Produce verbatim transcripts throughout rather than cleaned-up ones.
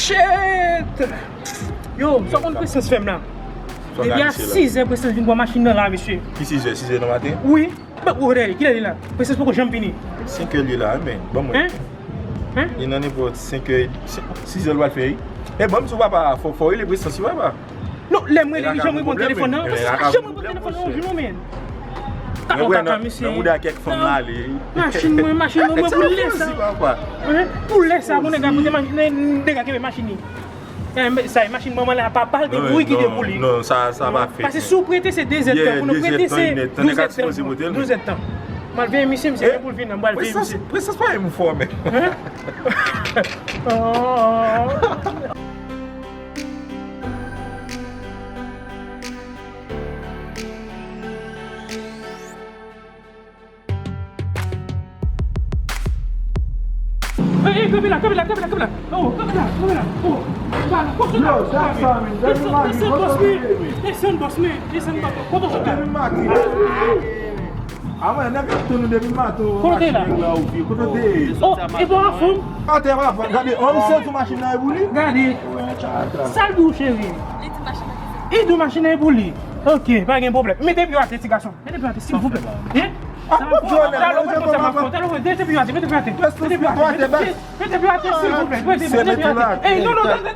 Shit! Yo, sa konn Prestans fè m la? Depi a sizè Prestans vin pran machin nan la, mesye. Ki sizè? Sizè nan maten? Wi. Men, ou, kilè li la? Prestans poko janm vini. Senkè li la, men. Ban mwen. Hein? Hein? Li nan nenpòt senkè, sizè l pral fè, wi. E ban m sou papa, fò, fò rele Prestans, wi, papa. Non, lè m rele li, jan m reponn telefòn nan. Jan m reponn telefòn nan, yon jou, men. Kaka, kaka, mesye. Nan bouda kèk fanm la, ale. Machin mwen, machin mwen, mwen, pou lè sa. Pou lè sa, pou nèg la pote machin, nèg la kenbe machin li. Sa e machin manman la, papa l te pou li kite pou li. Non, sa, sa pa fèt. Paske si w prete, se de zèdtan. Pou nou prete, se douz zèdtan. Douz zèdtan. M al veye misye, misye gen pou l vin nan, m al veye misye. Prestans pa yon fò, men. Ey, ey, kanpe la, kanpe la, kanpe la, kanpe la. Oh, kanpe la, kanpe la. Oh, ba, kote la? Desann, desann, bòs, men. Desann, bòs, men. Desann, bòs. Kote w sot la? A mwen, nèg ap tann nou depi maten. Kote w te la? Kote w te ye? Oh, e pa anfòm? Atè pa anfòm. Gade, on sèl sou machin nan e pou li. Gade. Sa l di w, cheri? Li di machin nan e pou li. Ok, pa gen pwoblèm. Mete pye w atè, ti gason. Mete pye w atè, silvouplè. Hein? Talè w konn sa m ap fè w. Talè w konn, mete pye w atè, mete pye w atè. Mete pye w atè, silvouplè. Mete pye w atè, silvouplè. Mete pye w atè. Ey, non, non, non, non,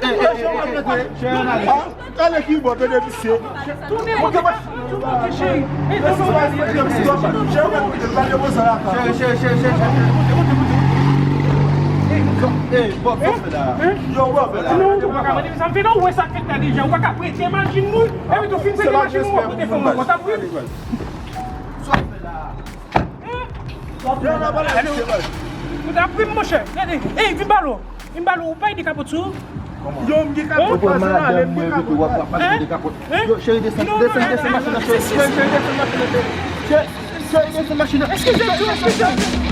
non, non. Talè ki bò, tande misye. Tounen, monte, monte, monte, cheri. Ey, non, non, non. Cheri, cheri, cheri, cheri. Ey, bò, sa w fè la? Hein? Yo, bò, fè la. Non, ou pa ka mande sa m fè non, ou wè sa k fèt la deja. Ou pa ka prete machin moun. Epi tou fin prete machin moun, w ap prete fanm ankò. Sa pou Ou ta pri m, monchè. Gade. Ey, vin ba l, vin ba l, ou pa gen dekapot sou ou? Yo, m gen kapot. Ou pran madanm mwen epi w ap, w ap pale de kapot. Yo, cheri, desann, desann, desann machin nan, cheri. Cheri, cheri, desann machin nan, cheri. Cheri, cheri, desann machin nan. Eskize m, eskize m.